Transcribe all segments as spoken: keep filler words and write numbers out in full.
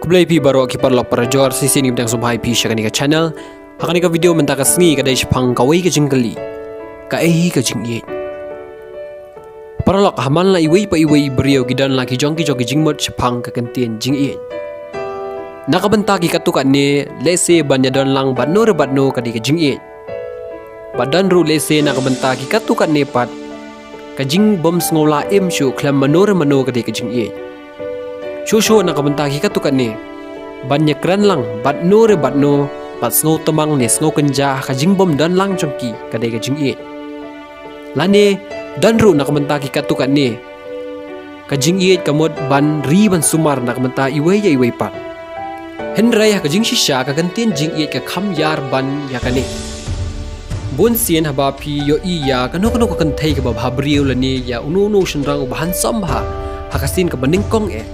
Khublei phi baroh ki paralok parajor, shisien ngi pdiang sngewbha ïa phi sha kane ka channel. Ha kane ka video mynta ka sngi ka dei shaphang kawei ka jingkylli. Kaei hi ka jingïeit? Paralok, ha man la iwei pa iwei i briew ki don la ki jong ki jong ki jingmut shaphang ka kyntien jingïeit. Na ka bynta ki katto katne, lehse ban ïadon lang bad no re bad no ka dei ka jingïeit. Bad don ruh lehse na ka bynta ki katto katne pat, ka jingbym sngewlah im shuh khlem mano re mano ka dei ka jingïeit. Shuh shuh na ka bynta ki katto katne, ban ïakren lang bad no re bad no, bad sngewtymmen ne sngewkynjah ha ka jingbym don lang jong ki ka dei ka jingïeit. Lane don ruh na ka bynta ki katto katne, ka jingïeit ka mut ban ri ban sumar na ka bynta iwei ïa iwei pat. Hynrei ha ka jingshisha ka kyntien jingïeit ka kham ïar ban ïa kane. Bun sien haba phi ïohi ïa kano kano ka kynthei kaba bhabriew lane ïa uno uno u shynrang uba handsome bha, ha ka sien kaba nyngkong eh,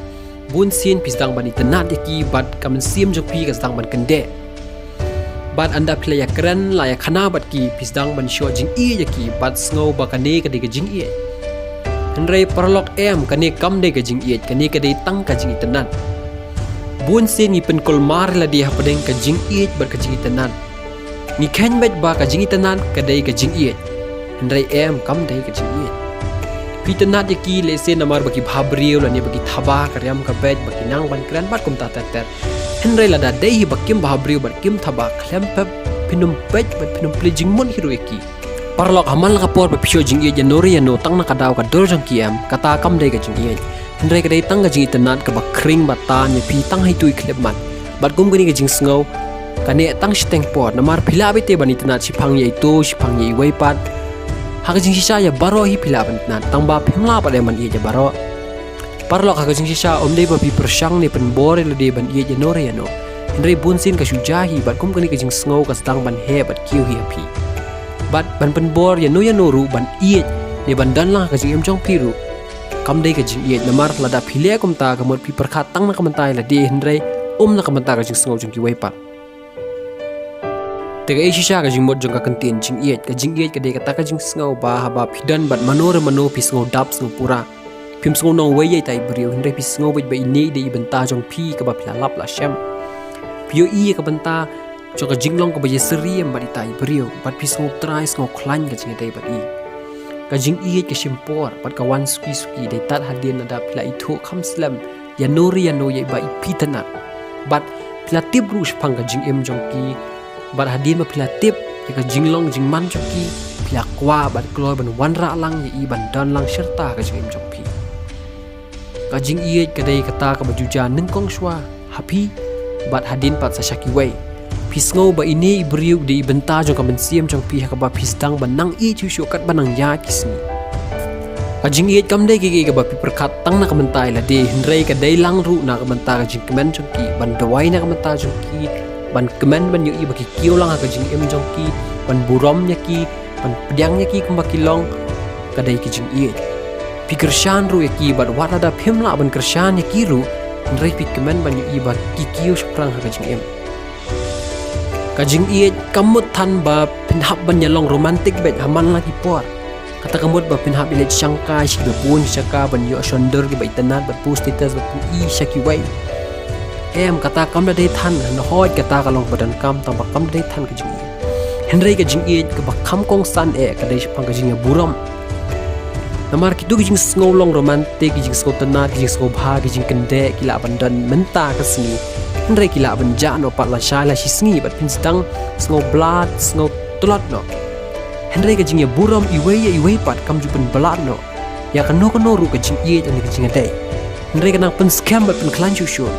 bun sien phi sdang ban itynnad ïa ki bad ka mynsiem jong phi ka sdang ban kyndeh. Bad ynda phi la ïakren la ïakhana bad ki, phi sdang ban shoh jingïeit ïa ki bad sngew ba kane ka dei ka jingïeit. Hynrei paralok, em, kane kam dei ka jingïeit, kane ka dei tang ka jingitynnad. Bun sien ngi pynkulmar lade hapdeng ka jingïeit bad ka jingitynnad. Ngi kheiñ beit ba ka jingitynnad ka dei ka jingïeit. Hynrei em, kam dei ka jingïeit. Phi itynnad ïa ki lehse namar ba ki bhabriew lane ba ki thaba ka riam ka beit, ba ki nang ban kren bad kumta ter ter. Hynrei lada dei hi ba kim bhabriew bad kim thaba, khlem pep phin ym peit bad phin ym plie jingmut hi ruh ïa ki. Paralok, ha man la ka por ba phi shoh jingïeit ïa no re ïa no tang na ka daw ka dur jong ki, em, kata kam dei ka jingïeit. Hynrei ka dei tang ka jingitynnad kaba khring bad tan ïa phi tang ha itu i khyllipmat. Bad kum kane ka jingsngew ka neh tang shiteng por, namar phi lah beit te ban itynnad shiphang ïa ito, shiphang ïa iwei pat. Ha ka jingshisha ïa baroh hi phi lah ban itynnad, tang ba phim lah pat em ban ïeit ïa baroh. Paralok, ha ka jingshisha ym dei ba phi pyrshang ne pynbor ïa lade ban ïeit ïa no re ïa no. Hynrei bun sien ka shu jia hi bad kum kane ka jingsngew ka sdang ban heh bad kiew hi ha phi. Bad ban pynbor ïa no ïa no ruh ban ïeit ne ban don lang ha ka jingim jong phi ruh, kam dei ka jingïeit, namar lada phi leh kumta ka mut phi pyrkhat tang na ka bynta ïa lade hynrei ym na ka bynta ka jingsngew jong kiwei pat. Te kaei shisha ka jingmut jong ka kyntien jingïeit? Ka jingïeit ka dei kata ka jingsngew ba haba phi don bad mano re mano phi sngew dap sngew pura. Phim sngew nongwei ïa ita i briew, hynrei phi sngew beit ba ine i dei i bynta jong phi kaba phi la lap la shem. Phi ïohi ïa ka bynta jong ka jinglong kaba ïasyriem bad ita i briew, bad phi sngew trai sngew khlaiñ ka jingïadei bad i. Ka jingïeit ka shim por bad ka wan suki suki, dei tad hadien lada phi la ithuh kham slem ïa no re ïa no ïa iba i phi itynnad. Bad phi la tip ruh shaphang ka jingim jong ki. Bad hadien ba phi la tip ïa ka jinglong jingman jong ki, phi la kwah bad kloi ban wanrah lang ïa i ban don lang shirta ha ka jingim jong phi. Ka jingïeit ka dei kata kaba ju jia nyngkong shuwa ha phi bad hadien pat sa sha kiwei. Phi sngew ba ine i briew i dei i bynta jong ka mynsiem jong phi ha kaba phi sdang ban nang ïeit shuh shuh katba nang ïaid ki sngi. Ka jingïeit kam dei ka, ka, kaba phi pyrkhat tang na ka bynta ïa lade, hynrei ka dei lang ruh na ka bynta ka jingkmen jong ki, ban duwai na ka bynta jong ki, ban kmen ban ïohi ba ki kiew lang ha ka jingim jong ki, ban burom ïa ki, ban pdiang ïa ki kumba ki long, ka dei ka jingïeit. Phi kyrshan ruh ïa ki bad wat lada phim lah ban kyrshan ïa ki ruh, hynrei phi kmen ban ïohi ba ki kiew shaphrang ha ka jingim. Ka jingïeit kam mut than ba phin hap ban ïalong romantic beit ha man la ki por. Kata ka mut ba phin hap ïaleit shangkai sha kiba bun ki jaka ban ïoh shon dur kiba itynnad bad post status bad pyni sha kiwei. Em, kata kam da dei than, hynrei kata ka long ba donkam, tang ba kam da dei than ka jingïeit. Hynrei ka jingïeit kaba kham kongsan eh ka dei shaphang ka jingïaburom. Namar kito ki jingsngew long romantic, ki jingsngew tynnad, ki jingsngew bha, ki jingkyndeh ki lah ban don mynta ka sngi, hynrei ki lah ban jah noh pat lashai lashisngi bad phin sdang sngew blad sngew tlot noh. Hynrei ka jingïaburom iwei ïa iwei pat kam ju pynblad noh ïa kano kano ruh ka jingïeit lane ka jingïadei. Hynrei ka nang pynskhem bad pynkhlaiñ shuh shuh.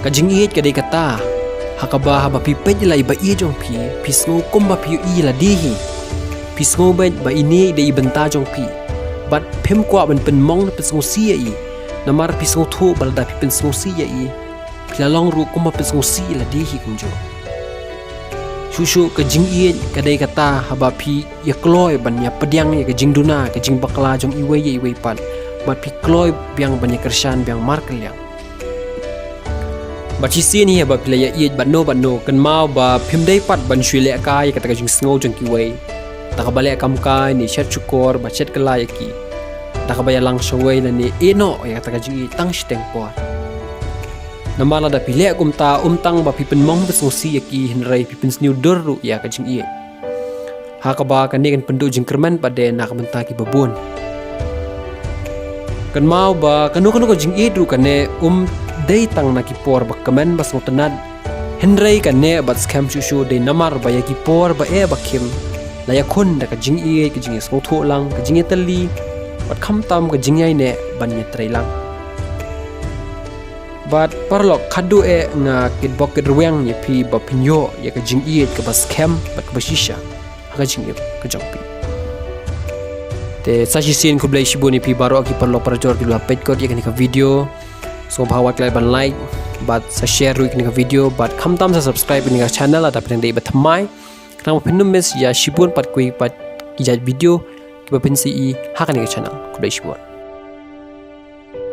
Ka jingïeit ka dei kata ha kaba haba phi peit ïa la iba ïeit jong phi, phi sngew kumba phi ïohi ïa lade hi. Phi sngew beit ba ine i dei i bynta jong phi bad phim kwah ban pynmong ne pynsngewsih ïa i. Namar phi sngewthuh ba lada phi pynsngewsih ïa i, phi la long ruh kumba pynsngewsih ïa lade hi kumjuh. Shuh shuh ka jingïeit ka dei kata haba phi ïa kloi ban ïa pdiang ïa ka jingduna ka jingbakla jong iwei ïa iwei pat, bad phi kloi biang ban ïa kyrshan biang markylliang. Bad shisien hi haba phi la ïa ïeit bad no bad no, kynmaw ba phim dei pat ban shu lehkai ïa kata ka jingsngew jong kiwei da kaba leh kamkai ne shet shukor bad shet kylla ïa ki, da kaba ïalang shawei lane ïehnoh ïa kata ka jingïeit tang shiteng por. Namar lada phi leh kumta, ym tang ba phi pynmong pynsngewsih ïa ki, hynrei phi pynsniew dur ruh ïa ka jingïeit. Ha kaba kane kan pynduh jingkyrmen pat de na ka bynta kiba bun. Kynmaw ba kano kano ka jingïeit ruh kane ym dei tang na ki por ba kmen ba sngewtynnat. Hynrei kane bad skhem shuh shuh dei namar ba ïa ki por ba eh ba khim la ïakhun da ka jingïeit, ka jingïasngewthuh lang, ka jingïatylli, bad khamtam ka jingïaineh ban ïatrei lang. Bad paralok, khadduh eh nga kitbok kitrwiang ïa phi ba phin ïoh ïa ka jingïeit kaba skhem bad kaba shisha ha ka jingim ka jong phi. Te sa shisien khublei shibun ïa phi baroh ki paralok parajor kiba la peit kot ïa kane ka video. Sngewbha wat klet ban like bad sa share ruh ïa kane ka video bad khamtam sa subscribe ïa kane ka channel lada phi dang dei ba thymmai. Khnang ba phin ym miss ïa shibun pat kiwei pat ki jait video kiba phin sa ïohi ha kane ka channel. Khublei shibun.